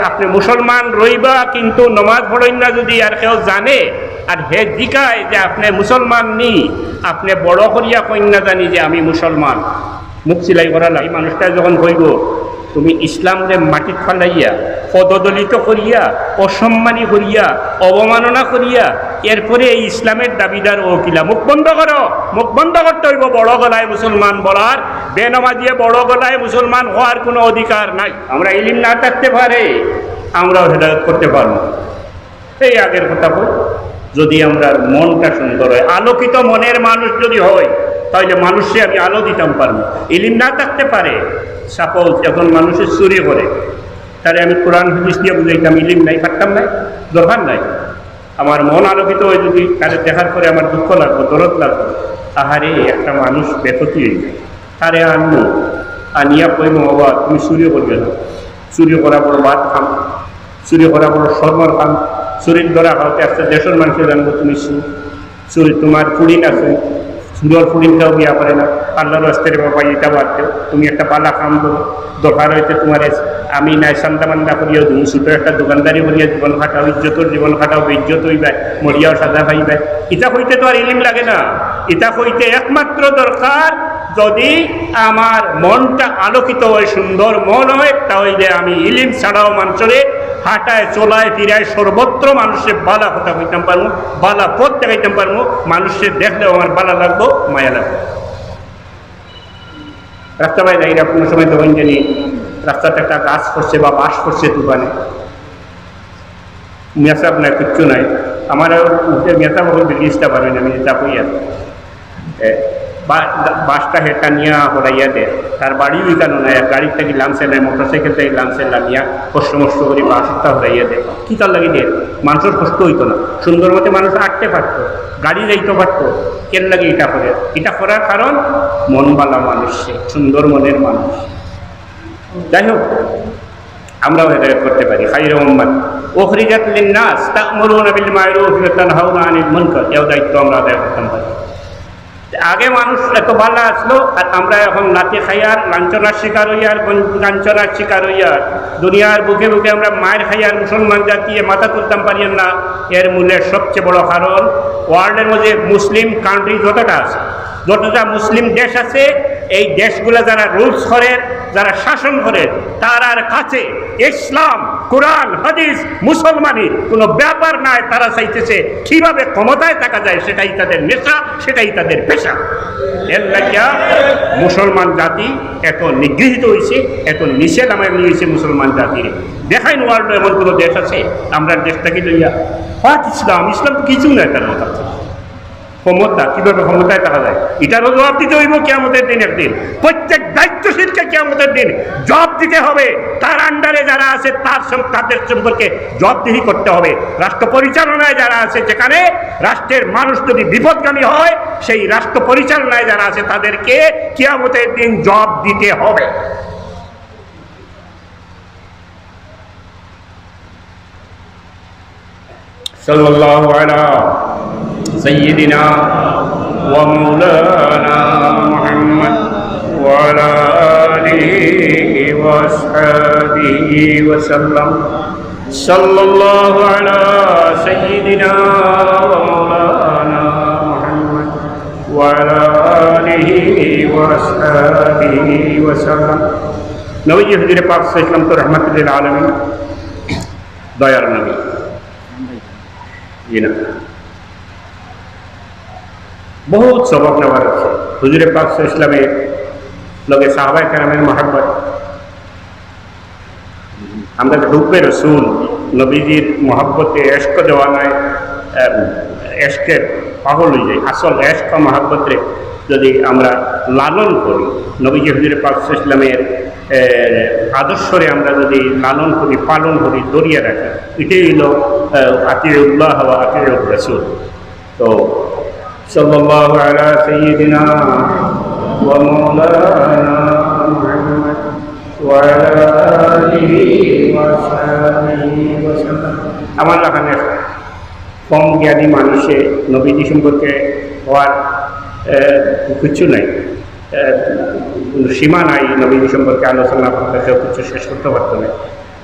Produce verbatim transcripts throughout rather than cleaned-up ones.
আপনে মুসলমান রইবা, কিন্তু নমাজ পড়ইন না যদি আর কেউ জানে, আর হে জিকায় যে আপনে মুসলমান নি, আপনে বড় করিয়া কইন না জানি যে আমি মুসলমান। মুখ সিলাই করা লাগে। এই মানুষটা যখন কইব, "তুমি ইসলামরে মাটিত ফালাইয়া, পদদলিত করিয়া, অসম্মানী করিয়া, অবমাননা করিয়া, এরপরে এই ইসলামের দাবিদার ও কিলা?" মুখ বন্ধ করো, মুখ বন্ধ করতে হইব বড় গলায় মুসলমান বলার। বেনমাজিয়ে বড় গলায় মুসলমান হওয়ার কোনো অধিকার নাই। আমরা ইলিম না থাকতে পারে, আমরাও হেদায়ত করতে পারবো। এই আগের কথা কই, যদি আমরার মনটা সুন্দর হয়, আলোকিত মনের মানুষ যদি হয়, তাহলে মানুষরে আমি আলো দিতাম পারবো। ইলিম না থাকতে পারে, সাপোজ একজন মানুষে চুরি করে, তারে আমি কোরআন হাদিস দিয়া বুঝাইতাম, ইলিম নাই, পারতাম নাই, দরকার নাই। আমার মন আলোকিত হয় যদি, তারে দেখার পরে আমার দুঃখ লাগবো, দরদ লাগবো। আহারে, একটা মানুষ বেপতি হইবে, তারে আনবো, আনিয়া কইমু, "বাবা, তুমি চুরি করিও না, চুরি করা বড় বাদ কাম, চুরি করা বড় শরমর কাম, চুরির ধরা খাওয়াতে আসতে দেশের মানুষে জানবো তুমি চুর, চুরি তোমার ফুড়িন আছে, চুরর ফুড়িনটাও বিয়া করে না, আল্লাহর ওয়াস্তে রে বাবা, এটা বাদ দেও, তুমি একটা বালা কাম করো, দরকার হইতে তোমার আমি নাই সান্দা মান্দা করিয়া তুমি ছোট একটা দোকানদারি করিয়া জীবন কাটাও, ইজ্জতর জীবন কাটাও, বেইজ্জত হইবায়, মরিয়াও সাজা পাইবায়।" ইটা কইতে তো আর ইলিম লাগে না, ইটা কইতে একমাত্র দরকার যদি আমার মনটা আলোকিত হয়, সুন্দর মন হয়, তাহলে আমি ইলিম ছাড়াও মানুষরে হাঁটায়, চলায়, ফিরায়, সর্বত্র মানুষরে বালা কথা কইতাম পারমু, বালা পথ দেখাইতাম পারমু, মানুষরে দেখলেও আমার বালা লাগবো, মায়া লাগবো। রাস্তা বায় যাইরা কোনো সময় তখন জানি রাস্তাতে একটা গাছ পড়ছে বা বাঁশ পড়ছে তুফানে, মেসাব নাই, কিচ্ছু নাই। আমার আর উঠে মেসাব এখন ব্রিজটা পারবে না, আমি যেটা কই আর। এ, বা-, বাঁশটা হেটা নিয়া হরাইয়া দে, তার বাড়িও এখানে নাই, গাড়ি থাকি লামছে নাই, মোটরসাইকেল থাকি লামছে, লামিয়া কষ্ট মষ্ট করে বাঁশটা হরাইয়া দে। কি তার লাগি দে? মানুষের কষ্ট হইতো না, সুন্দর মতে মানুষ আটতে পারতো, গাড়ি যাইতে পারতো। কেন লাগি এটা করে? এটা করার কারণ মন বালা মানুষ, সে সুন্দর মনের মানুষ। যাই হোক, আমরাও হেদায়ত করতে পারি। খাইরু উম্মাত উখরিজাত লিন্নাস তা'মুরুনা বিল মা'রুফি ওয়া তানহাউনা আনিল মুনকার, এও দায়িত্ব আমরা আদায় করতাম পারি। আগে মানুষ এত ভালা আসলো, আর আমরা এখন লাথি খাইয়ার, লাঞ্ছনার শিকার হইয়ার, গন-, লাঞ্ছনার শিকার হইয়ার। দুনিয়ার বুকে বুকে আমরা মাইর খাইয়ার, মুসলমান জাতি এ মাথা তুলতাম পারিয়ার না। এর মূলে সবচেয়ে বড় কারণ, ওয়ার্ল্ডের মধ্যে মুসলিম কান্ট্রি যতটা আছে, যতটা মুসলিম দেশ আছে, এই দেশগুলা যারা রুলস করে, যারা শাসন করে, তারার কাছে ইসলাম, কোরআন, হাদিস, মুসলমানি কোনো ব্যাপার নাই। তারা চাইতেছে কিভাবে ক্ষমতায় থাকা যায়, সেটাই তাদের নেশা, সেটাই তাদের পেশা। এর লাগিয়া মুসলমান জাতি এত নিগৃহীত হইছে, এত নিচে নামানি হইছে মুসলমান জাতির। দেখাইন ওয়ার্ল্ড এমন কোনো দেশ আছে, আমরা দেশটাকে লইয়া, "What ইসলাম? ইসলাম তো কিছু নাই তার মাথার মধ্যে।" ক্ষমতা, কিভাবে ক্ষমতায় থাকা যায়, এটারও জবাব দিতে হইব কিয়ামতের দিন একদিন। প্রত্যেক দায়িত্বশীলকে কিয়ামতের দিন জবাব দিতে হবে। তার আন্ডারে যারা আছে, তার সম-, তাদের সম্পর্কে জবাবদিহি করতে হবে। রাষ্ট্র পরিচালনায় যারা আছে, যেখানে রাষ্ট্রের মানুষ যদি বিপদগামী হয়, সেই রাষ্ট্র পরিচালনায় যারা আছে, তাদেরকে কিয়ামতের দিন জবাব দিতে হবে। صلى الله على سيدنا ومولانا محمد وعلى آله وأصحابه وسلم. صلى الله على سيدنا ومولانا محمد وعلى آله وأصحابه وسلم. নবীজি হুজুরে পাক সাল্লাল্লাহু আলাইহি ওয়াসাল্লাম তো রহমাতুল্লিল আলামিন, দয়ার নবী। জি না, বহুত সবক নেওয়ার আছে। হুজুরে পাক সাল্লাল্লাহু আলাইহি ওয়াসাল্লামের লগে সাহাবায়ে কেরামের মহব্বত, আমরা হুব্বে রসুল, নবীজির মহব্বতে এশক দেওয়ানায়, আহ, এশকে পাগল হয়ে যাই। আসল এশক মহব্বতরে যদি আমরা লালন করি, নবীজি হুজুরে পাক সাল্লাল্লাহু আলাইহি ওয়াসাল্লামের, আহ, আদর্শরে আমরা যদি লালন করি, পালন করি, ধরিয়া রাখি, এটাই হইল, আহ, আতিউল্লাহ ওয়া আতিউর রাসূল। তো সাল্লাল্লাহু আলা সাইয়্যিদিনা ওয়া মাওলানা মুহাম্মদ ওয়া আলা আলিহি ওয়া সাহবিহি ওয়া সাল্লাম। আমার লাখান কম জ্ঞানী মানুষে নবীজি সম্পর্কে হওয়ার, আহ, কিছু নাই, আহ, কোনো সীমা নাই। নবীজি সম্পর্কে আলোচনা করতে কেউ কিছু শেষ করতে পারতো না।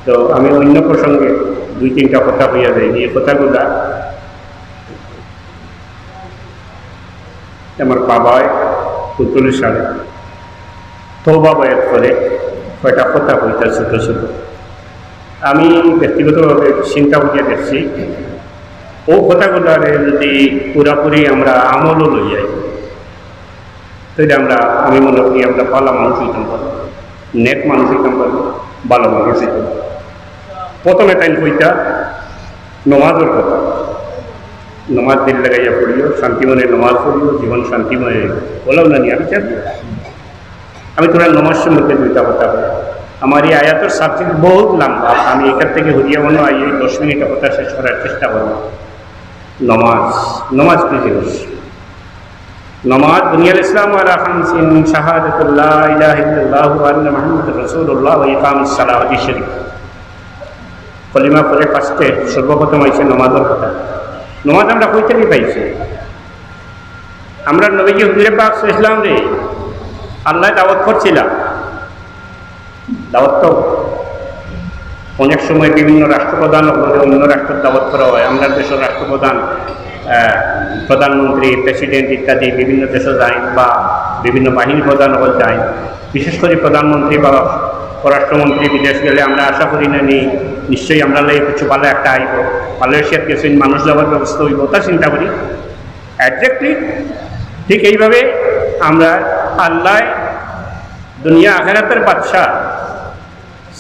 তো আমি অন্য প্রসঙ্গে দুই তিনটা কথা কইয়া যাই। এই কথাগুলা আমার বাবায় পুতুল সাহেব তৌবা বয়াত করে কয়টা কথা কইতা ছোট ছোট। আমি ব্যক্তিগতভাবে চিন্তা করিয়া দেখছি, ও কথাগুলারে যদি পুরাপুরি আমরা আমলও লই যাই, তাহলে আমরা, আমি মনে করি আমরা ভালো মানুষ হইতাম পারি, নেক মানুষ হইতাম পারি, ভালো মানুষ হইতাম পারি। প্রথমে তাই কইতা নমাজের কথা, নমাজ দিল লাগাইয়া পড়িও, শান্তি মনে নমাজ পড়িও, জীবন শান্তি মনে। বললাম না নি আমি? আমি তোরা নমাজ সম্পর্কে দুইটা কথা বলি। আমার এই আয়াতের সাবজেক্ট বহুত লম্বা, আমি এখান থেকে হরিয়া মনে হয় এই দশ মিনিটে কথা শেষ করার চেষ্টা করব। নমাজ, নমাজ কি জিনিস? নমাজ, বুনিয়াল ইসলাম আলা খামসিন, শাহাদাতুল্লাহ ইলাহা ইল্লাল্লাহু ওয়া আন্না মুহাম্মাদুর রাসূলুল্লাহ ওয়া ইকামিস সালাহ, হাদিস শরীফ। কলিমা পরে ফার্স্টে সর্বপ্রথম আইছে নমাজের কথা। নমাজ আমরা কই থেকে পাইছি? আমরা নবীজি হুজুরে পাক সাল্লাল্লাহু আলাইহি ওয়াসাল্লাম রে আল্লাহ দাওয়াত করছিলা। দাওয়াত তো অনেক সময় বিভিন্ন রাষ্ট্রপ্রধান অকলরে অন্য রাষ্ট্রর দাওয়াত করা হয়। আমরার দেশর রাষ্ট্রপ্রধান, আহ, প্রধানমন্ত্রী, প্রেসিডেন্ট ইত্যাদি বিভিন্ন দেশে যাইন বা বিভিন্ন বাহিনী প্রধান অকল যাইন। বিশেষ করে প্রধানমন্ত্রী বা পররাষ্ট্রমন্ত্রী বিদেশ গেলে আমরা আশা করি না নি নিশ্চয়ই আমরার লাগি কিছু ভালো একটা আইব। মালয়েশিয়াত গেছইন, মানুষ যাওয়ার ব্যবস্থা হইব, তা চিন্তা করি। এক্স্যাক্টলি ঠিক এইভাবে আমরা আল্লাহ দুনিয়া আখেরাতের বাদশাহ,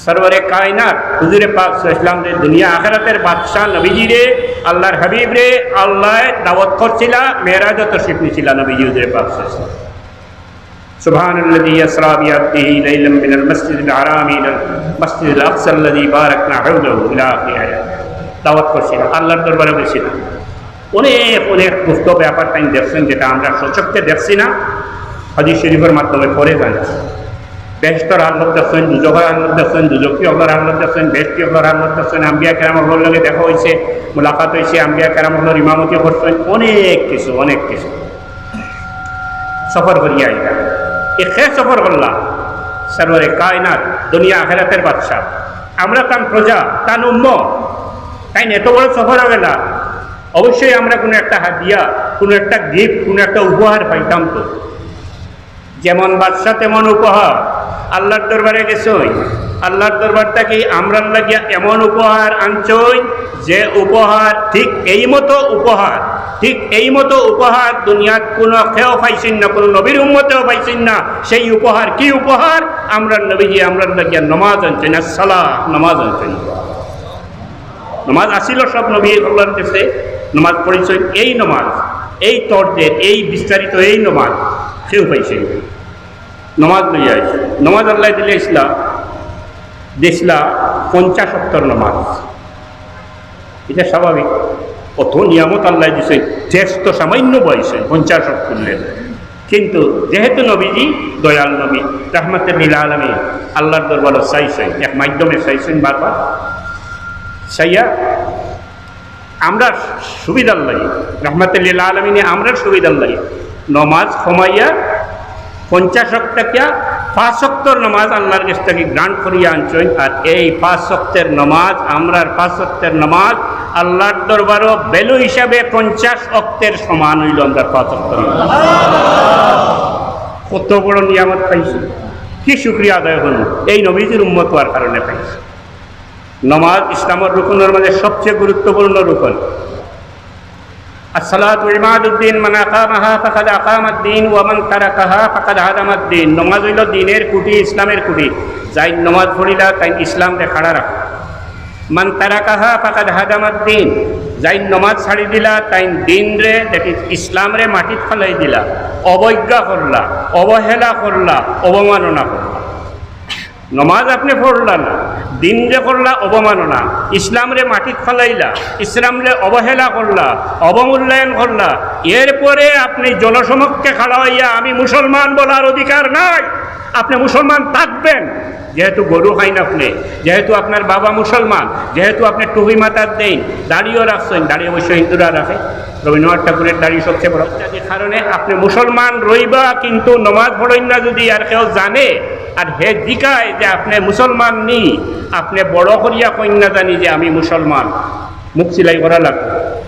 সরওয়ারে কায়নাত হুজুরে পাক সাল্লাল্লাহু আলাইহি ওয়াসাল্লাম রে, দুনিয়া আখেরাতের বাদশাহ নবীজি রে, আল্লাহর হাবিব রে, আল্লাহ দাওয়াত করছিলা, মেরাজও তশরিফ নিছিলা নবীজি হুজুরে পাক সাল্লাল্লাহু আলাইহি ওয়াসাল্লাম। سبحان الذي أسرى بعبده ليلا من المسجد الحرام إلى المسجد الأقصى الذي باركنا حوله إلى آخر آية। দাওয়াত করছিলা, আল্লাহর দরবারে গেছিলা। অনেক, অনেক গুপ্ত ব্যাপার তাই দেখছেন, যেটা আমরা স্বচক্ষে দেখছি না, হাদিস শরীফের মাধ্যমে পড়ে জানা। বেহেশতর হালত দেখছেন, দুজখর হালত দেখছেন, দুজখি অকলর হালত দেখছেন, বেহেশতি অকলর হালত দেখছেন, আম্বিয়া কেরাম অকলর লগে দেখা হইছে, মুলাকাত হইছে, আম্বিয়া কেরাম অকলর ইমামতি করছেন, অনেক কিছু, অনেক কিছু। সফর করিয়া আইলা। এ কে সফর করলা? সরওয়ারে কায়নাত, দুনিয়া আখেরাতের বাদশাহ। আমরা তান প্রজা, তান উম্মত। তাইন এত বড় সফর গেলা, অবশ্যই আমরা কোনো একটা হাদিয়া, কোনো একটা গিফট, কোনো একটা উপহার পাইতাম তো। যেমন বাদশা তেমন উপহার। আল্লাহর দরবারে গেছইন, আল্লাহর দরবার থাকি আমরার লাগিয়া এমন উপহার আনছইন, যে উপহার ঠিক এই মতো উপহার, ঠিক এই মতো উপহার দুনিয়াত কোনো কেউ পাইছইন না, কোনো নবীর উম্মতেও পাইছইন না। সেই উপহার কি উপহার? আমরার নবীজি আমরার লাগিয়া নমাজ আনছইন, আসসালাহ, নমাজ আনছইন। নমাজ আসিল সব নবী আল্লাহর কাছে, নমাজ পড়ছইন। এই নমাজ, এই তর্জে, এই বিস্তারিত এই নমাজ কেউ পাইছইন না। নমাজ লইয়া আইছে, নমাজ আল্লাহ দিলে ইসলাম, দিছলা পঞ্চাশ ওয়াক্তর নমাজ। এটা স্বাভাবিক, অত নিয়ামত আল্লাহ দিছে, টেস্ট তো সামান্য বয়সে পঞ্চাশ ওয়াক্ত করলেন। কিন্তু যেহেতু নবীজি দয়াল নবী, রাহমাতুল লিল আলামিন, আল্লাহর দরবারে চাইছেন, এক মাধ্যমে চাইছেন বারবার, চাইয়া আমরা সুবিধার লাগি, রাহমাতুল লিল আলামিনে আমরা সুবিধার লাগি নমাজ কমাইয়া পঞ্চাশ ওয়াক্ত থাকিয়া পাঁচ ওয়াক্তর নমাজ আল্লাহর কাছ থাকি গ্রান্ট করিয়া আনছইন। আর এই পাঁচ ওয়াক্তের নমাজ, আমরার পাঁচ ওয়াক্তের নমাজ আল্লাহর দরবারও ভ্যালু হিসাবে পঞ্চাশ ওয়াক্তের সমান হইল আমরার পাঁচ ওয়াক্তর নমাজ। কত বড় নিয়ামত পাইছি, কি শুকরিয়া আদায় হইল, এই নবীজির উম্মত হওয়ার কারণে পাইছি। নমাজ ইসলামের রুকনের মাঝে সবচেয়ে গুরুত্বপূর্ণ রুকন। الصلاة عماد الدين، من أقامها فقد أقام الدين، ومن تركها فقد هدم الدين। নমাজ হইল দ্বীনের খুঁটি, ইসলামের খুঁটি। যাইন নমাজ পড়িলা, তাইন ইসলামরে খাড়া রাখা। من تركها فقد هدم الدين، যাইন নমাজ ছাড়ি দিলা, তাইন দ্বীনরে, দেখি, ইসলামরে মাটিত ফালাই দিলা, অবজ্ঞা করলা, অবহেলা করলা, অবমাননা করলা। নমাজ আপনে পড়লা না, দ্বীনরে করলা অবমাননা, ইসলামরে মাটিত ফালাইলা, ইসলামরে অবহেলা করলা, অবমূল্যায়ন করলা, এরপরে আপনে জনসমক্ষে খাড়া হইয়া আমি মুসলমান বলার অধিকার নাই। আপনে মুসলমান থাকবেন, যেহেতু গরু খাইন আপনে, যেহেতু আপনার বাবা মুসলমান, যেহেতু আপনে টুপি মাথাত দেইন, দাড়িও রাখছইন, দাড়ি অবশ্য হিন্দুরা রাখে, রবীন্দ্রনাথ ঠাকুরের দাড়ি সবচেয়ে বড়, ইত্যাদি কারণে আপনে মুসলমান রইবা, কিন্তু নমাজ পড়ইন না যদি আর কেউ জানে, আর হে জিকায় যে আপনে মুসলমান নি, আপনে বড় করিয়া কইন না জানি যে আমি মুসলমান, মুখ সিলাই করা লাগবে।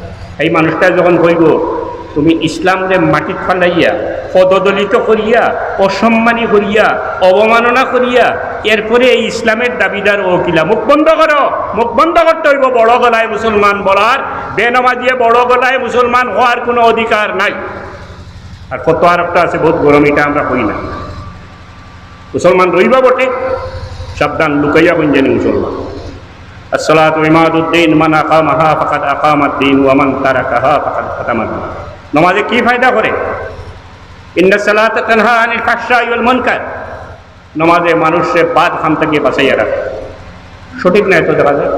এই মানুষটা যখন কইব, তুমি ইসলামরে মাটিত ফালাইয়া, পদদলিত করিয়া, অসম্মানী করিয়া, অবমাননা করিয়া, এরপরে এই ইসলামের দাবিদার অও কিলা? মুখ বন্ধ করো, মুখ বন্ধ করতে অইব। বড় গলায় মুসলমান বলার, বেনমাজিয়ে বড় গলায় মুসলমান হওয়ার কোনো অধিকার নাই। আর কত আর একটা আছে বহুত গরম, এটা আমরা কই না। মুসলমান রইবা বটে, সাবধান, লুকাইয়া কইন জানি মুসলমান। الصلاة عماد الدين، من أقامها فقد أقام الدين ومن تركها فقد هدم الدين। নমাজে কি ফায়দা করে? إن الصلاة تنهى عن الفحشاء والمنكر। নমাজে মানুষরে বাদ কাম থাকি বাঁচাইয়া রাখে। সঠিক নায় তো দেখা যায়,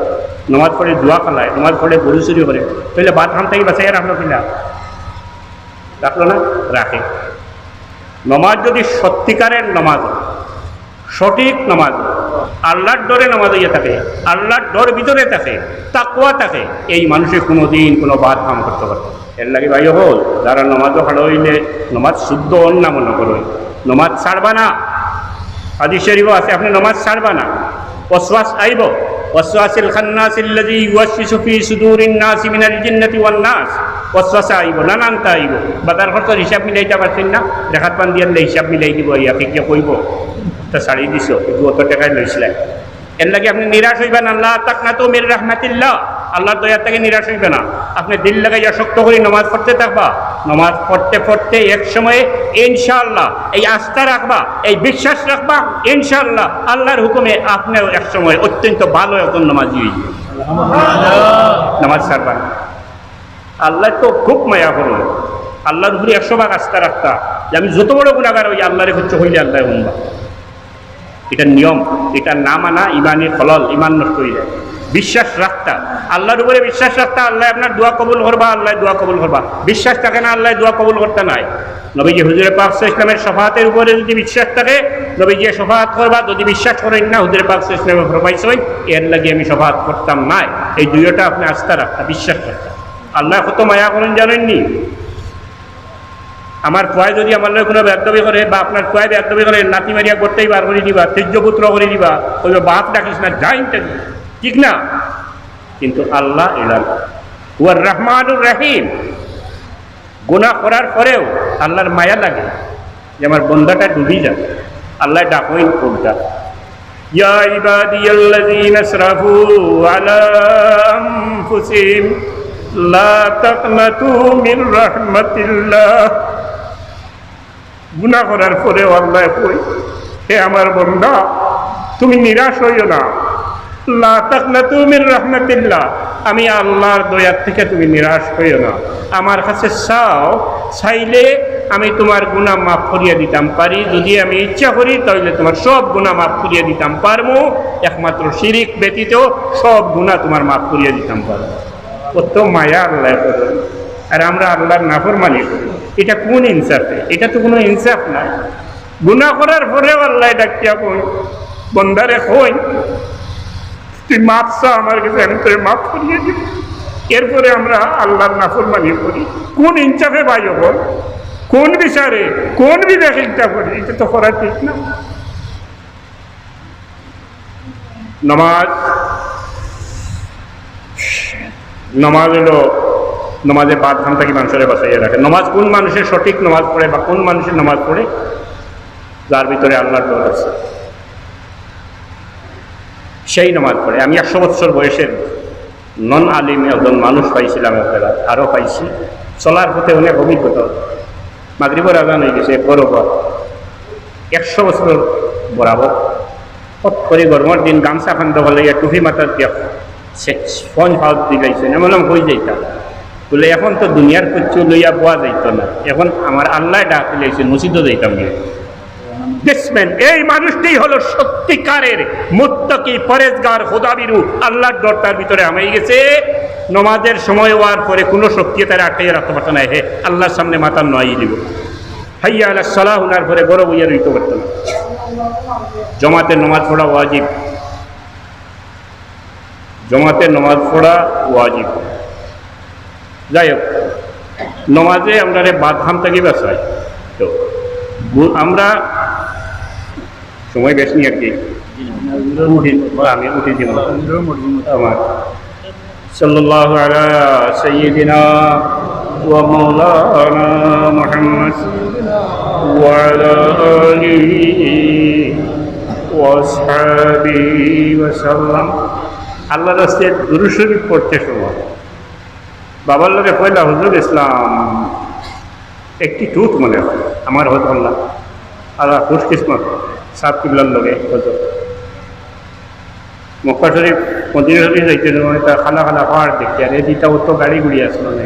নমাজ পড়ে জুয়া খেলায়, নমাজ পড়ে গরু চুরি করে, তাইলে বাদ কাম থাকি বাঁচাইয়া রাখলো কিনা? রাখলো না? রাখে। নমাজ যদি সত্যিকারের নমাজ হয়, সঠিক নমাজ হয়, আল্লাহর ডরে নমাজ হইয়া থাকে, আল্লাহর ডর ভিতরে থাকে, তাকওয়া থাকে, এই মানুষে কোনোদিন কোনো বাদ কাম করতে পারে না। এর লাগি ভাই হল, যারা নমাজও খাড়া হইলে নমাজ শুদ্ধ অন না মনে করো, নমাজ ছাড়বা না। হাদিস শরীফও আছে, আপনি নমাজ ছাড়বা না। ওয়াসওয়াস আইব, ওয়াসওয়াসিল খান্নাস আল্লাযী ইউওয়াসওয়িসু ফী সুদুরিন নাসি মিনাল জিন্নাতি ওয়ান নাস। ওয়াসওয়াসা আইব, নানানটা আইব। বাজার খরচর হিসাব মিলাইতা পারছইন না, রেখাত বান্দিয়ার হিসাব মিলাই দিব, ইয়া ফিকিয়ে কইব, তা ছাড়ি দিছো, এগু অত টেকায় লইছিলায়। এর লাগি আপনি নিরাশ হইবা না, লা তাকনাতু মির রাহমাতিল্লাহ, আল্লাহর দয়া থেকে নিরাশ হইবা না। আপনি দিল লাগাইয়া শক্ত করে নমাজ পড়তে থাকবা, নমাজ পড়তে পড়তে এক সময়ে ইনশাআল্লাহ এই আস্থা রাখবা, এই বিশ্বাস রাখবা, ইনশাআল্লাহ আল্লাহর হুকুমে আপনিও এক সময় অত্যন্ত ভালো একজন নমাজি হইবে। নমাজ ছাড়বা না। আল্লাহ তো খুব মায়া করইন, আল্লাহর উপরে একশো ভাগ আস্থা রাখতা যে আমি যত বড় গুনাহগার হই, আল্লাহরে কিচ্ছু হইলে আল্লাহ হুনবা। এটা নিয়ম, এটা না মানা ইমানি খলল, ইমান নষ্ট হয়ে যায়। বিশ্বাস রাখতা, আল্লাহর উপরে বিশ্বাস রাখতা, আল্লাহ আপনার দোয়া কবুল করবা, আল্লাহ দোয়া কবুল করবা। বিশ্বাস থাকে না, আল্লাহ দোয়া কবুল করতা নায়। নবীজি হুজুরে পাক সাল্লাল্লাহু আলাইহি ওয়াসাল্লামের শফাআতের উপরে যদি বিশ্বাস থাকে, নবীজি শফাআত করবা, যদি বিশ্বাস করইন না, হুজুরে পাক সাল্লাল্লাহু আলাইহি ওয়াসাল্লামে ফরমাইছইন, এর লাগি আমি শফাআত করতাম নায়। এই দুইটা আপনি আস্থা রাখতা, বিশ্বাস রাখতা। আল্লাহ কত মায়া করইন জানইন নি? আমার পুয়ায় যদি আমার লগে কোনো বেয়াদবি করে বা আপনার পুয়ায় বেয়াদবি করে, লাথি মারিয়া ঘর থাকি বার করি দিবা, ত্যাজ্য পুত্র করি দিবা, কইবা, "বাপ ডাকিস না, যা ইনতে।" ঠিক না? কিন্তু আল্লাহ এলা না। হুয়ার রহমানুর রহিম। গুনাহ করার পরেও আল্লাহর মায়া লাগে যে আমার বন্দাটা ডুবি যাবে। আল্লাহ ডাকইন কোনটা? ইয়া ইবাদিয়াল্লাযীনা আসরাফু আলা আনফুসিহিম লা তাকনাতু মির রাহমাতিল্লাহ। গুনাহ করার পরেও আল্লাহ কই, হে আমার বন্দা, তুমি নিরাশ হইও না। লা তাকনাতু মির রাহমাতিল্লাহ, আমি আল্লাহর দয়া থেকে তুমি নিরাশ হইও না। আমার কাছে চাও, চাইলে আমি তোমার গুনাহ মাফ করিয়া দিতাম পারি। যদি আমি ইচ্ছা করি, তাহলে তোমার সব গুনাহ মাফ করিয়া দিতাম পারমু, একমাত্র শিরিক ব্যতীত সব গুনাহ তোমার মাফ করিয়া দিতাম পারমু। কত মায়া আল্লাহ করইন, আর আমরা আল্লাহর নাফরমানি করি। এটা কোন ইনসাফে? এটা তো কোনো ইনসাফ না। গুনাহ করার পরেও আল্লাহ ডাকিয়া কইন, বন্দারে কইন, "তুই মাফ চা আমার কাছে, আমি তোরে মাফ করিয়া দিব।" এরপরে আমরা আল্লাহর নাফরমানি করি। কোন ইনসাফে ভাই হল? কোন বিচারে? কোন বিবেকে এটা করি? এটা তো করা ঠিক না। নমাজ, নমাজ হইল, নমাজে বাদ খান থাকি মানুষরে বাঁচাইয়া রাখে। নমাজ কোন মানুষে সঠিক নমাজ পড়ে বা কোন মানুষে নমাজ পড়ে, যার ভিতরে আল্লাহর ডর আছে, সেই নমাজ পড়ে। আমি একশো বছর বয়সের নন আলিম একজন মানুষ পাইছিলাম এক জায়গায়, আরও পাইছি। চলার পথে অনেক অভিজ্ঞতা। মাগরিবর আজান হয়ে গেছে, বড় বড় একশো বছর বরাবর। হট করে গরমর দিন গামছা খান দখল হইয়া টুপি মাথার দিয়া সে স্পঞ্জ পাউডার দিলাইছেন, এমন হয়ে যাইতাম। বলে, "এখন তো দুনিয়ার কিচ্ছু লইয়া বওয়া যাইতো না, এখন আমার আল্লাহ ডাক দিলাইছে, মসজিদও যাইতাম গিয়া।" দেখবেন, এই মানুষটি হলো সত্যিকারের মুত্তাকি, পরেজগার, খোদাবিরু, আল্লাহর ডর তার ভিতরে হামাই গেছে। নমাজের সময় হওয়ার পরে কোনো শক্তি তারা আটকাইয়া রাখতে পারতো না। হে আল্লাহর সামনে মাথা নোয়াই দিব, হাইয়া আলাস সালাহ হুনার পরে গরম হইয়া রইতে পারতো না। জমাতে নমাজ পড়া ওয়াজিব। জমাতে নমাজ পড়া ওয়াজিব। যাই হোক, নমাজে আমরারে বাদ হাম থাকি বাঁচায়। তো গু-, আমরা সময় বেশ নি আর কি। উঠি, আমি উঠি দিব। আমার সাল্লাল্লাহু আলা সাইয়্যিদিনা ওয়া মাওলানা মুহাম্মদ ওয়া আলা আলিহি ওয়া আসহাবিহি ওয়া সাল্লাম। আল্লাহর রাস্তায় দুরূদ শরীফ পড়তে সময় বাবার লগে পয়লা হুজুর ইসলাম একটি টুট মনে হয়, আমার হয়তো আল্লাহ, আল্লাহ খুশকিসমত সাহেব কিবলার লগে হয়তো মক্কা শরীফ, মদিনা শরীফ যাইতে সময় তার খানা খানা পাহাড় দেখি, আর এদিকে অত গাড়ি গুড়ি আসলো না।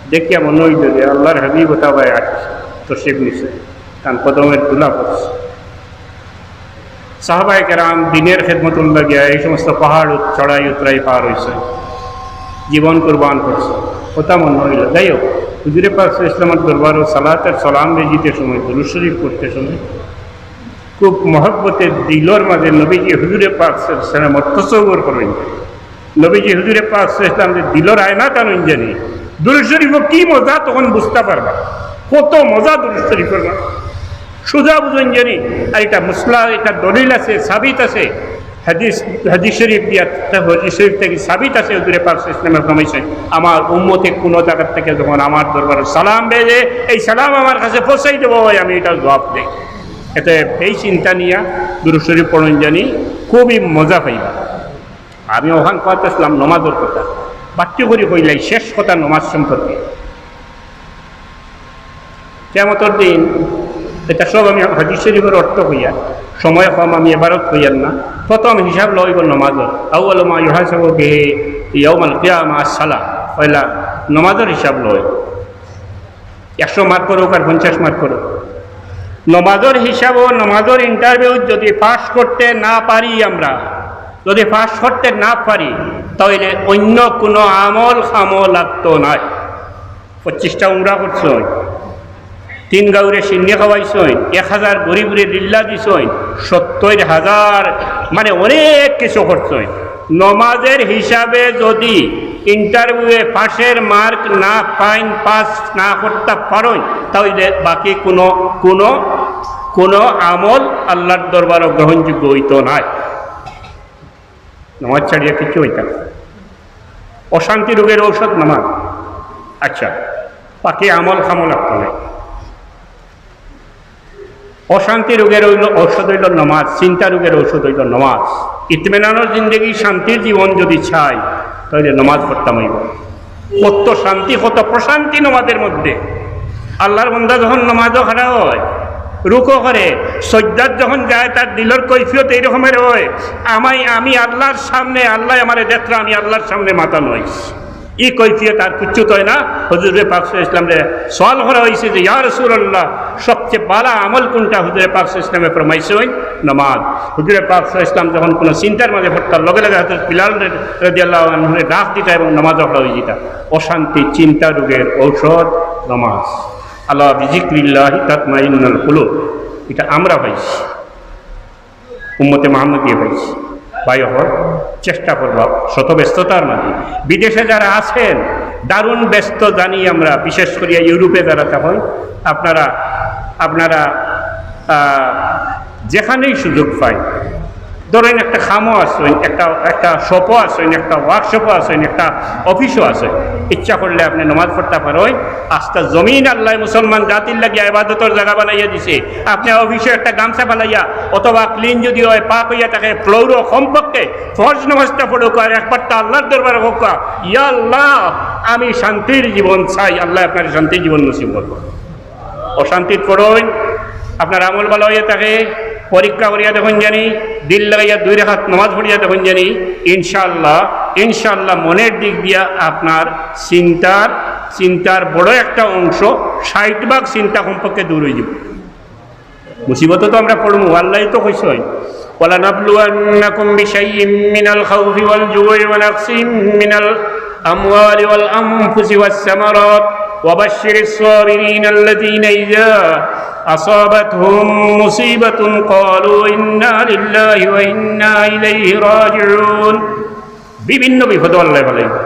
দেখিয়া মনে হইল যে আল্লাহর হাবিব ওটা ভাই আসছে, তশরিফ নিছে, তার কদমের ধুলা পড়ছে। সাহাবায়ে কেরাম দিনের খেদমতুর লাগিয়া এই সমস্ত পাহাড় উত-, চড়াই উতরাই পার হইছে, জীবন কুরবান করছে, কথা মনে হইল। যাই হোক, হুজুরে পাক সাল্লাল্লাহু আলাইহি ওয়াসাল্লামের দরবারও সালাতের সালাম বেজিতে সময়, দুরূদ শরীফ পড়তে সময় খুব মহব্বতের দিলর মাঝে নবীজি হুজুরে পাক সাল্লাল্লাহু আলাইহি ওয়াসাল্লামর তসব্বুর করইন। নবীজি হুজুরে পাক সাল্লাল্লাহু আলাইহি ওয়াসাল্লাম যে দিলর আয়না কানুন জানি, দুরূদ শরীফও কি মজা তখন বুঝতে পারবা, কত মজা দুরূদ শরীফের মজা। সুজা বুঝুন জানি, আর এটা মুসলা, এটা দলিল আছে, সাবিত আছে, হাদিস, হাদিস শরীফ দিয়া, হাদিস শরীফ থেকে সাবিত আছে, হুজুরে পাক সাল্লাল্লাহু আলাইহি ওয়াসাল্লামে ফরমাইছেন, "আমার উম্মতে কোনো জায়গা থেকে যখন আমার দরবারে সালাম বেজে, এই সালাম আমার কাছে পৌঁছাই দেবো, আমি এটা জবাব দেই।" এতে এই চিন্তা নিয়া দুরূদ শরীফ পড়ুন জানি, খুবই মজা পাইবা। আমি ওখান পাতে আসলাম নমাজের কথা, বাট্টি করি কইলাই শেষ কথা নমাজ সম্পর্কে। কিয়ামতর দিন, এটা সব আমি হাদিস শরীফের অর্থ কইয়া, সময় কম, আমি এবারত কইয়ার না। প্রথম হিসাব লইব নমাজর, আউয়ালু মা ইউহাসাবু বিহি ইয়াউমাল কিয়ামা আসসালাহ, পয়লা নমাজর হিসাব লইব। একশো মার্ক করুক আর পঞ্চাশ মার্ক করুক, নমাজর হিসাব ও নমাজর ইন্টারভিউ যদি পাস করতে না পারি আমরা, যদি পাস করতে না পারি, তাহলে অন্য কোনো আমল খামো লাগতো নয়। পঁচিশটা উমরা করছইন, তিন গাউরে সিন্নি খাওয়াইছইন, এক হাজার গরিবরে লিল্লা দিছইন, সত্তর হাজার, মানে অনেক কিছু করছইন। নমাজের হিসাবে যদি ইন্টারভিউয়ে পাসের মার্ক না পাইন, পাস না করতে পারইন, তাহলে বাকি কোনো, কোনো, কোনো আমল আল্লাহর দরবারও গ্রহণযোগ্য হইতো নায়। নমাজ ছাড়িয়া কিছু হইতা না। অশান্তি রোগের ঔষধ নমাজ। আচ্ছা, বাকি আমল খামল আপনার। অশান্তি রোগের হইল, ঔষধ হইল নমাজ, চিন্তা রোগের ঔষধ হইল নমাজ। ইতমিনানোর জিন্দেগি, শান্তির জীবন যদি চাই, তাহলে নমাজ পড়তাম হইব। কত শান্তি, কত প্রশান্তি নমাজের মধ্যে। আল্লাহর বান্দা যখন নমাজও খাড়া হয়, রুকু করে, সজ্জাত যখন যায়, তার দিলর কৈফিয়ত এই রকমের হয়, আমি, আমি আল্লাহর সামনে, আল্লাহ আমারে দেখরা, আমি আল্লাহর সামনে মাথা নই। এই কৈফিয়ত আর কিচ্ছু তো হয় না। হুজুরে পাক সাল্লাল্লাহু আলাইহি ওয়াসাল্লামরে সওয়াল করা হয়েছে যে, "ইয়া রাসূলুল্লাহ, সবচেয়ে ভালো আমল কোনটা?" হুজুরে পাক সাল্লাল্লাহু আলাইহি ওয়াসাল্লামে ফরমাইছইন, "নমাজ।" হুজুরে পাক সাল্লাল্লাহু আলাইহি ওয়াসাল্লাম যখন কোনো চিন্তার মাঝে পড়তা, লগে লগে হযরত বিলাল রাদিয়াল্লাহু আনহুরে ডাক দিতা এবং নমাজ পড়া হয়ে যেতা। অশান্তি, চিন্তা রোগের ঔষধ নমাজ। আলা বিযিকরিল্লাহি তাতমাইন্নুল কুলুব। এটা আমরা পাইছি। উম্মতে মোহাম্মদীয়ে পাইছি। ভাই হকল, চেষ্টা করবা শত ব্যস্ততার মাঝে। বিদেশে যারা আছেন, দারুণ ব্যস্ত জানি আমরা, বিশেষ করিয়া ইউরোপে যারা থাকইন, আপনারা, আপনারা, আহ, যেখানেই সুযোগ পাই, ধরেন একটা খামও আছইন, একটা, একটা শপও আছইন, একটা ওয়ার্কশপও আছইন, একটা অফিসও আছইন, ইচ্ছা করলে আপনি নমাজ পড়তা পারইন। আস্তা জমিন আল্লাহ মুসলমান জাতির লাগিয়া ইবাদতর জায়গা বানাইয়া দিছে। আপনি অফিসে একটা গামছা ফালাইয়া অথবা ক্লিন যদি হয়, পাক হইয়া থাকে, ফ্লোরও কমপক্ষে ফরজ নামাজটা পড়ুক আর একবারটা আল্লাহর দরবারে হোক, "ইয়া আল্লাহ, আমি শান্তির জীবন চাই।" আল্লাহ আপনার শান্তির জীবন নসিব করবো। অশান্তিত পড়ইন, আপনার আমল ভালা হইয়া থাকে, পরীক্ষা করিয়া দেখইন জানি, দিল লাগাইয়া দুই রাকাত নামাজ পড়িয়া দেখইন জানি, ইনশাআল্লাহ, ইনশাআল্লাহ মনের দিক দিয়া আপনার চিন্তার, চিন্তার বড় একটা অংশ, ষাট ভাগ চিন্তা কমপক্ষে দূর হয়ে যাবে। মুসিবত তো আমরা পড়মু, আল্লাহ তো কইছইন, "ওয়ালানাবলুওয়ান্নাকুম বিশাইইম মিনাল খাউফি ওয়াল জুই ওয়া নাকসিম মিনাল আমওয়ালি ওয়াল আনফুসি ওয়াস সামারাত।" وبشر الصابرين الذين إذا أصابتهم مصيبة قالوا إنا لله وإنا إليه راجعون। বিভিন্ন বিপদো আল্লায় ফালাইবা।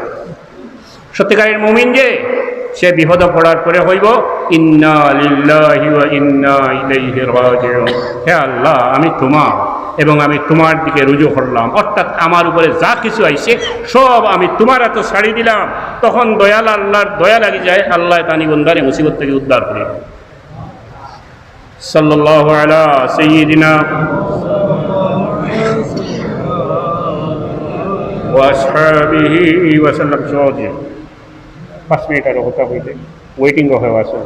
সত্যিকারের মুমিন যে, সে বিপদো পড়ার পরে কইবো, "ইন্না লিল্লাহি ওয়া ইন্না ইলাইহি রাজিউন।" হে আল্লাহ, আমি তোমার এবং আমি তোমার দিকে রুজু করলাম, অর্থাৎ আমার উপরে যা কিছু আইছে সব আমি তোমার হাতে ছাড়ি দিলাম। তখন দয়াল আল্লাহর দয়া লাগি যায়, আল্লায় তানি বন্দারে মুসিবত থাকি উদ্ধার করে। সাল্লাল্লাহু আলা সাইয়্যিদিনা ওয়া আসহাবিহি ওয়া সাল্লাম। সহজে পাঁচ মিনিট আরো কথা কইতে, ওয়েটিং হয়ে আছে।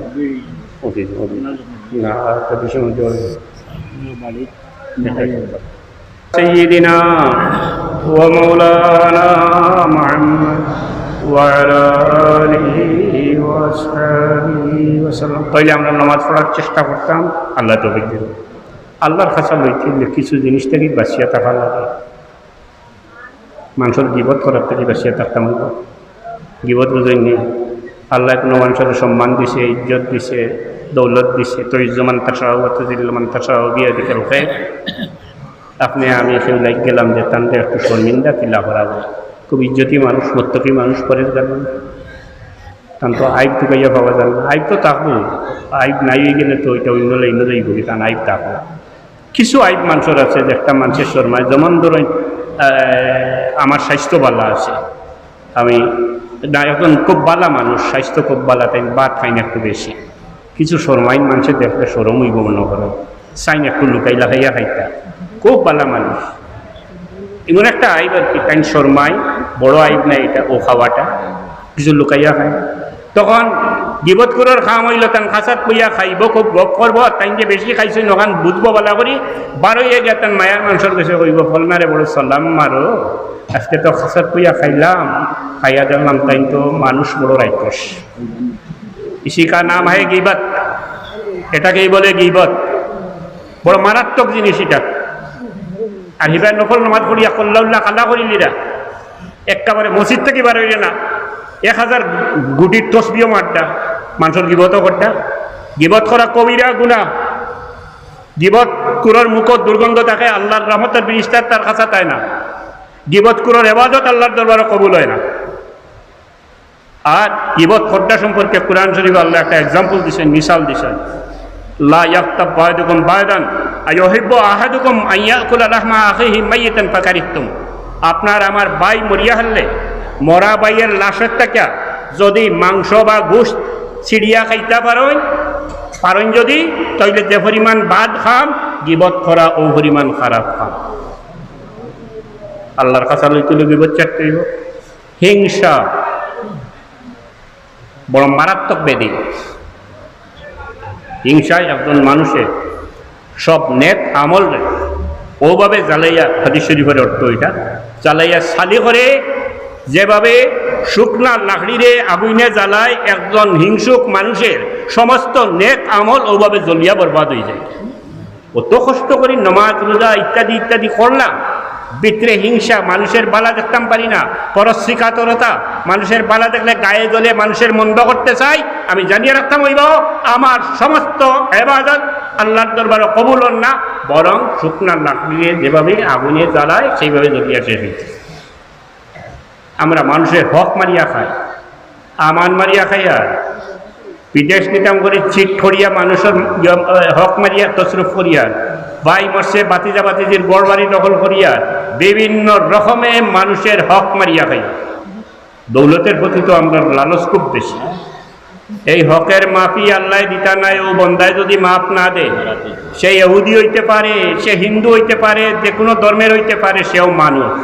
ওকে, ওকে। না, আর তো ভীষণ জোর। সাইয়্যিদিনা ওয়া মাওলানা মুহাম্মদ ওয়া আলা আলিহি ওয়া আসহাবিহি ওয়া সাল্লাম। তাইলে আমরা নামাজ পড়ার চেষ্টা করতাম, আল্লাহ তৌফিক দিন। আল্লাহর কাছে লইতে হইলে কিছু জিনিস থাকি বাঁচিয়া থাকা লাগে। মানষর গিবত করার থাকি বাঁচিয়া থাকতাম অইবো। গিবত বুঝইন নি? আল্লায় কুনু মানষর সম্মান দিছে, ইজ্জত দিছে, দৌলত দিছে, তুইজ্জু মান তাশাউ ওয়া তুযিল্লু মান তাশাউ বিয়াদিকাল খাইর। আপনে আমি কেউ লাগি গেলাম যে তানরে একটু শর্মিন্দা কিলা করা যায়। খুব ইজ্জতি মানুষ, মুত্তাকি মানুষ, পরেজগার মানুষ। তান তো আইব তুকাইয়া পাওয়া যায় না। আইব তো থাকবো, আইব নাই অই গেলে তো ওইটা অইন্য লাইনো যাইবো, তান আইব থাকবো। কিছু আইব মানষর আছে যে একটা মানষে শরমায়, যেমন ধরইন, আহ, আমার স্বাস্থ্য ভালা আছে, আমি না, একজন খুব ভালা মানুষ, স্বাস্থ্য খুব ভালা, তাইন ভাত খাইন একটু বেশি, কিছু শরমাইন, মানষে দেখলে শরম অইবো মনো করইন, চাইন একটু লুকাইলা খাইয়া খাইতা, খুব ভালা মানুষ। এমন একটা আইব আর কি, তাইন শরমাইন, বড় আইব না এটা, ও খাওয়াটা কিছু লুকাইয়া খাইন। তখন গিবতখুরর কাম অইলো, তান কাছাত বইয়া খাইবো, খুব গপ করবো, আর তাইন যে বেশি খাইছইন অখান বুঝবো ভালা করি, বারইয়া গিয়া তান মায়ার মানষর গেছে কইবো, "ফলনারে বড় সালাম মারো, আজকে তো কাছাত বইয়া খাইলাম, খাইয়া দেখলাম তাইন তো মানুষ বড় রাক্ষস।" ইসি কা নাম হ্যায় গিবত, এটাকেই বলে গিবত। বড় মারাত্মক জিনিস এটা। আর হিবায় নফল নামাজ পড়িয়া কল্লাউল্লা কালা করিলিরা, একেবারে মসজিদ থাকি বারইরা না, এক হাজার গুটির তসবিও মারতা, মানষর গিবতও করতা। গিবত করা কবিরা গুনা। গিবতখুরর মুখো দুর্গন্ধ থাকে, আল্লাহর রহমতর ফিরিস্তা তার কাছাত আয় না। গিবতখুরর ইবাদত আল্লাহর দরবারো কবুল অয় না। আর গিবত করতা সম্পর্কে কোরআন শরীফে আল্লায় একটা এক্সাম্পল দিছইন, মিসাল দিছইন, "লা ইয়াগতাব বা'দুকুম বা'দান, আইয়ুহিব্বু আহাদুকুম আন ইয়াকুলা লাহমা আখিহি মাইয়িতান ফাকারিহতুম।" আপনার আমার ভাই মরিয়া হারলে, মরা ভাইর লাশর থাকি যদি মাংস বা গোশত ছিড়িয়া খাইতা পারইন, পারইন যদি, তাইলে যে পরিমাণ বাদ খাম, গিবত করা অউ পরিমাণ খারাপ খাম। আল্লাহর কাছাত লইতে অইলে গিবত ছাড়তে অইবো। হিংসা বড় মারাত্মক ব্যাধি। হিংসায় একজন মানষে সব নেক আমলরে অউভাবে জ্বালাইয়া, হাদিস শরীফর অর্থ ইটা, জ্বালাইয়া ছালি করে, যেভাবে শুকনা লাকড়িরে আগুইনে জ্বালায়, একজন হিংসুক মানষের সমস্ত নেক আমল অউভাবে জ্বলিয়া বরবাদ অইযায়। অত কষ্ট করি নমাজ, রোজা ইত্যাদি ইত্যাদি করলাম, ভিতরে হিংসা, মানষর ভালা দেখতাম পারি না, পরশ্রীকাতরতা, মানষর ভালা দেখলে গায়ে জ্বলে, মানষর মন্দ করতে চাই। আমি জানিয়া রাখতাম অইবো, আমার সমস্ত ইবাদত আল্লাহর দরবারো কবুল অর না, বরং শুকনা লাকড়িরে যেভাবে আগুনে জ্বালায়, সেইভাবে জ্বলিয়া শেষ অইছে। আমরা মানষর হক মারিয়া খাই, আমান মারিয়া খাইয়া, বিদেশ নিতাম করি চিট করিয়া মানষর ইয়া, হক মারিয়া তসরুফ করিয়া, ভাই মরছে, ভাতিজা ভাতিজির ঘর বাড়ি দখল করিয়া, বিভিন্ন রকমে মানষর হক মারিয়া খাই। দৌলতর প্রতি তো আমরার লালচ খুব বেশি। এই হকর মাফি আল্লায় দিতা নায়, অউ বন্দায় যদি মাফ না দেয়, সে ইহুদি অইতে পারে, সে হিন্দু অইতে পারে, যেকুনু ধর্মর অইতে পারে, সেও মানুষ।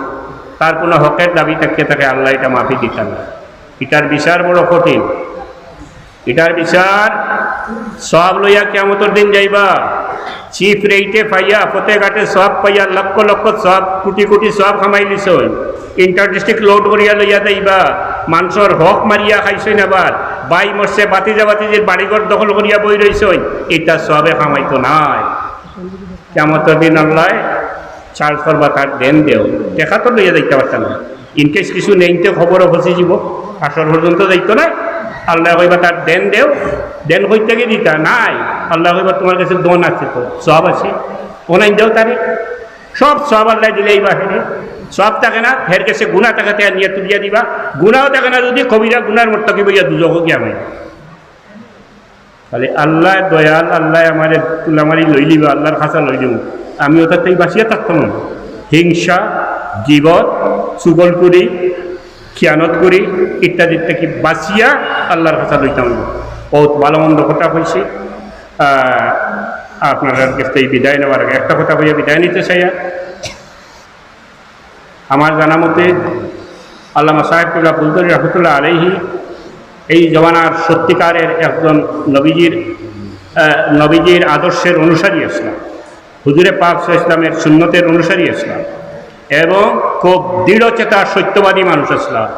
তার কুনু হকর দাবি থাকিয়া থাকে, আল্লায় ইটা মাফি দিতা নায়। ইটার বিচার বড় কঠিন। ইটার বিচার সওয়াব লইয়া কিয়ামতর দিন যাইবা। চিপ রেটে পাইয়া, পথে ঘাটে সওয়াব পাইয়া, লক্ষ লক্ষ সওয়াব, কোটি কোটি সওয়াব কামাইলিছইন। ইন্টার ডিস্ট্রিক্ট লোড করিয়া লইয়া যাইবা। মানষর হক মারিয়া খাইছইন আবার। ভাই মরছে, ভাতিজা ভাতিজির বাড়িঘর দখল করিয়া বই রইছইন। ইটা সওয়াবে কামাইতো নায়। কিয়ামতর দিন আল্লায় চার্জ করবা, তার দেন দেও। টেকা তো লইয়া যাইতা পারতা না। In case কিছু নেইন তে খবরো ফসি যিবো, হাশর পর্যন্ত যাইতো না। আল্লায় কইবা, "তার দেন দেও।" দেন কই থাকি দিতা? নাই। আল্লায় কইবা, "তুমার গেছে ধন আছে তো, সওয়াব আছে, অখান দেও তারে।" সব সওয়াব আল্লায় দিলাইবা হেরে। সওয়াব থাকে না, হের গেছে গুনা থাকে, তে নিয়া তুলিয়া দিবা। গুনাও থাকে না যুদি, কবিরা গুনার মুর্তাকিব অইয়া দুজখো গিয়া মাই। তাইলে আল্লায় দয়াল, আল্লায় আমারে তুলামারি লইলিবা, আল্লার খাছা লইলিমু। আমি অতাত থাকি বাচিয়া থাকতাম না। হিংসা, গিবত, চুগলখুরি, খিয়ানতখুরি ইত্যাদি থাকি বাচিয়া আল্লার খাছা লইতাম। বউত ভালা মন্দ কথা কইছি। আহ, আপনারার গেছ থাকি বিদায় নেওয়ার আগে একটা কথা কইয়া বিদায় নিতে চাইয়ার। আমার জানা মতে আল্লামা সাহেব কিবলা ফুলতলি রহমতুল্লাহ আলাইহি এই জমানার সত্যিকারের একজন নবীজির, আহ, নবীজির আদর্শের অনুসারী আছলা, হুজুরে পাক সাল্লাল্লাহু আলাইহি ওয়াসাল্লামের সুন্নতের অনুসারী আছলা এবং খুব দৃঢ়চেতা সত্যবাদী মানুষ আছলা।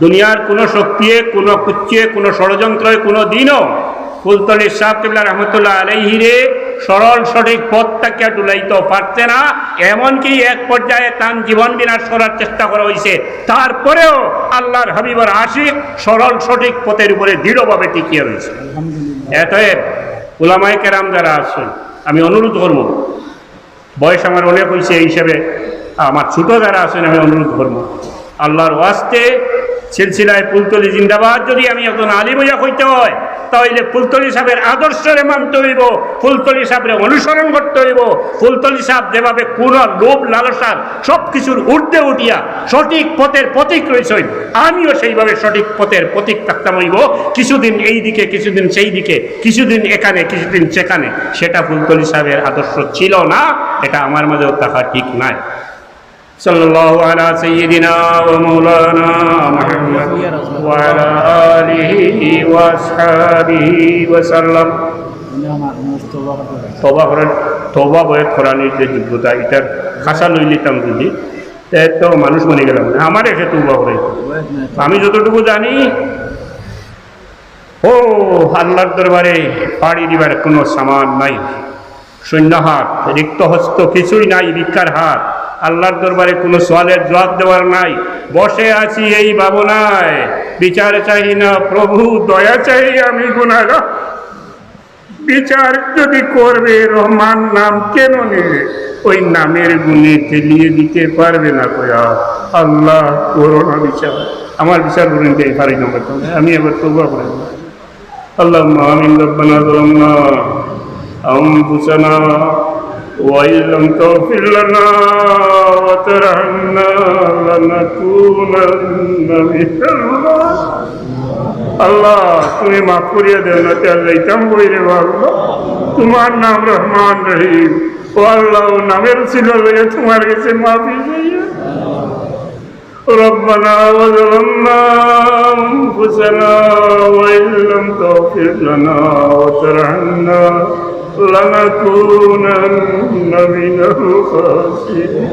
দুনিয়ার কোনো শক্তিয়ে, কোনো কুচ্চে, কোনো ষড়যন্ত্রয় কোনো দিনও ফুলতলি সাহেব কিবলা রহমতুল্লাহ আলাইহিরে সরল সঠিক পথ থাকিয়া ডুলাইতো পারছে না। এমনকি এক পর্যায়ে তান জীবন বিনাশ করার চেষ্টা করা হইছে, তারপরেও আল্লার হাবিবর আশিক সরল সঠিক পথের উপরে দৃঢ়ভাবে টিকিয়া রইছে। অতএব উলামায়ে কেরাম যারা আছইন, আমি অনুরোধ করমু, বয়স আমার অনেক হইছে, এই হিসাবে আমার ছোট যারা আছইন, আমি অনুরোধ করমু, আল্লার ওয়াস্তে সিলসিলায়ে ফুলতলি জিন্দাবাদ। যুদি আমি একজন আলিম অইয়া কইতে হয়, তাইলে ফুলতলি সাহেবের আদর্শরে মানতে হইবো, ফুলতলি সাহেবরে অনুসরণ করতে হইবো। ফুলতলি সাহেব যেভাবে কোনো লোভ লালসার সব কিছুর ঊর্ধ্বে উঠিয়া সঠিক পথের পথিক রইছইন, আমিও সেইভাবে সঠিক পথের পথিক থাকতাম হইবো। কিছুদিন এই দিকে, কিছুদিন সেই দিকে, কিছুদিন এখানে, কিছুদিন সেখানে, সেটা ফুলতলি সাহেবের আদর্শ ছিল না, এটা আমার মাঝেও থাকা ঠিক নাই। সাল্লাল্লাহু আলা সাইয়্যিদিনা ওয়া মাওলানা মুহাম্মদ ওয়া আলা আলিহি ওয়া আসহাবিহি ওয়া সাল্লাম। তওবা করেন, তওবা বয়ত করানির যে যোগ্যতা, ইটার খাছা লইলিতাম যুদি, তে তো মানুষ মনে গেলাম না। আমার এসে তওবা করে। আমি যতটুকু জানি, ও আল্লার দরবারে পাড়ি দিবার কোনো সামান নাই। শূন্য হাত, রিক্ত হস্ত, কিছুই নাই, ভিক্ষার হাত। আল্লার দরবারে কোনো সওয়ালের জবাব দেওয়ার নাই। বসে আছি এই ভাবনায়, বিচার চাহি না প্রভু, দয়া চাহি আমি গুনাহগার। বিচার যদি করবে, রহমান নাম কেন নিলে? ওই নামের গুণে ফেলিয়ে দিতে পারবে না কয়া। আল্লাহ, করো না বিচার। আমার বিচার করুন, এই পারি না, আমি আবার তওবা করে দেব। اللهم آمين. ربنا ظلمنا أنفسنا وإن لم تغفر لنا وترحمنا لنكونن من الخاسرين. আল্লাহ, তুমি মাফ করিয়া দেও না, তে আর যাইতাম কই রে আল্লাহ। তোমার নাম রহমান রহিম। ও আল্লাহ, ও নামের উসিলা লইয়া তোমার গেছে মাফি চাইয়া। ربنا ظلمنا أنفسنا وإن لم تغفر لنا وترحمنا لنكونن من الخاسرين.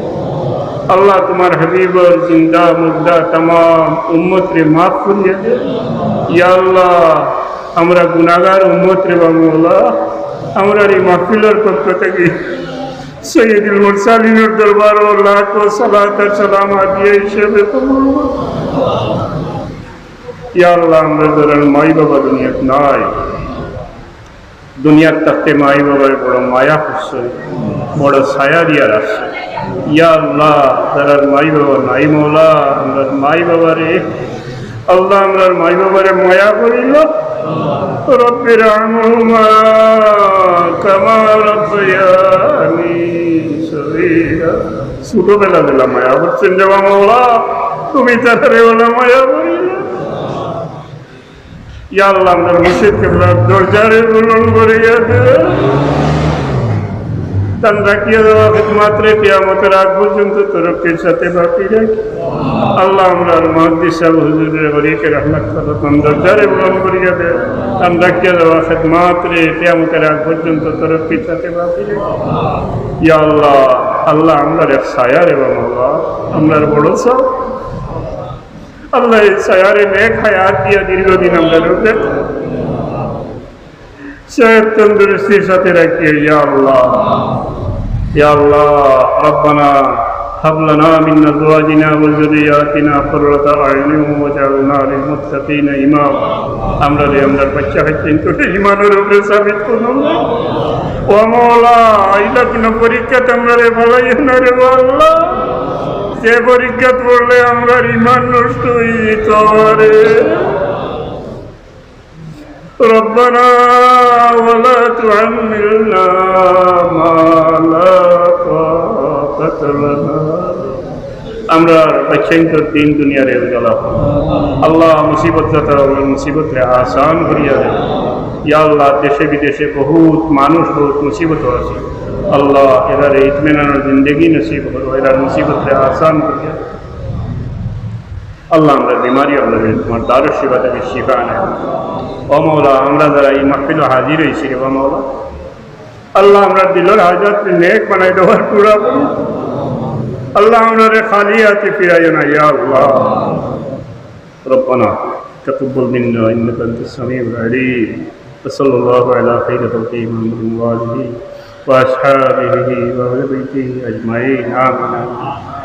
আল্লাহ, তোমার হাবিবর জিন্দা মুর্দা তামাম উম্মতরে মাফ করিয়া দে। ইয়া আল্লাহ, আমরা গুনাহগার উম্মত রে বা মওলা, আমরার এই মাহফিলর পক্ষ থাকি সৈয়দুল মুরসালিনর দরবারো লাখো সালাত আর সালাম হাদিয়া হিসাবে কবুল করো। ইয়া আল্লাহ, আমরা যারার মাই বাবা দুনিয়াত নাই, দুনিয়াত থাকতে মাই বাবারে বড় মায়া করছইন, বড় ছায়া দিয়া রাখছইন। ইয়া আল্লাহ, যারার মাই বাবা নাই মওলা, আমরার মাই বাবারে, আল্লাহ, আমরার মাই বাবারে মায়া করিল। رب ارحمهما كما ربياني صغيرا. ছোটবেলা বেলা মায়া করছইন রে বা মওলা, তুমি তারারে ওলা মায়া করিল। ইয়া আল্লাহ, আমরার মুর্শিদ কিবলার দরজারে বুলন্দ করিয়া দে। তান রাখিয়া যাওয়া খিদমতরে কিয়ামতের আগ পর্যন্ত তরক্কির সাথে বাকি রাখ। আল্লাহ, আমরার মুহাদ্দিস সাহেব হুজুররে বারিকে রহমত করো, তান দরজারে বুলন্দ করিয়া দে। তান রাখিয়া যাওয়া খিদমতরে কিয়ামতের আগ পর্যন্ত তরক্কির সাথে বাকি রাখ। ইয়া আল্লাহ, আল্লাহ, আমরার এক ছায়া রে বা মওলা, আমরার বড় ছায়া। আল্লাহ, এই ছায়ারে নেক হায়াত দিয়া দীর্ঘদিন আমরারে রাখো। সেহত তন্দুরুস্তির সাথে রাখিও, ইয়া আল্লাহ। ইয়া আল্লাহ, রব্বানা هب لنا من أزواجنا وذرياتنا قرة أعين واجعلنا للمتقين إماما। আমরারে আমরার বাচ্চা কাচ্চাইন্তরে ইমানর উপরে সাবিত করো। ও মাওলা, ইলা কুনু পরীক্ষাত আমরারে ফালাইও না রে আল্লাহ। যে পরীক্ষাত পড়লে আমরার ইমান নষ্ট অইযিতো পারে। ربنا ولا تحملنا ما لا طاقة لنا। আমরার বাচ্চাইন্তর দিন দুনিয়ারে উজালা করো। আল্লাহ, মুসিবতদাতা অকলর মুসিবতরে আসান করিয়া দেও। ইয়া আল্লাহ, দেশে বিদেশে বহুত মানুষ বহুত মুসিবতো আছে। আল্লাহ, এরারে ইতমিনানর জিন্দেগি নসিব করো, এরার মুসিবতরে আসান করিয়া দেও। আল্লাহ, আমরার বিমারি অকলরে তুমার দারুশ শিফা থাকি শিফা আনাইও। ও মাওলা, আমরা যারা ই মাহফিলো হাজির অইছি রে বা মাওলা, আল্লাহ, আমরার দিলর হাজত নেক বানাই দেও, পুরা করো। আল্লাহ, আমরারে খালি আতে ফিরাইও না, ইয়া আল্লাহ। ربنا تقبل منا إنك أنت السميع العليم. وصلى الله على خير خلقه محمد وآله وأصحابه وأهل بيته أجمعين. آمين.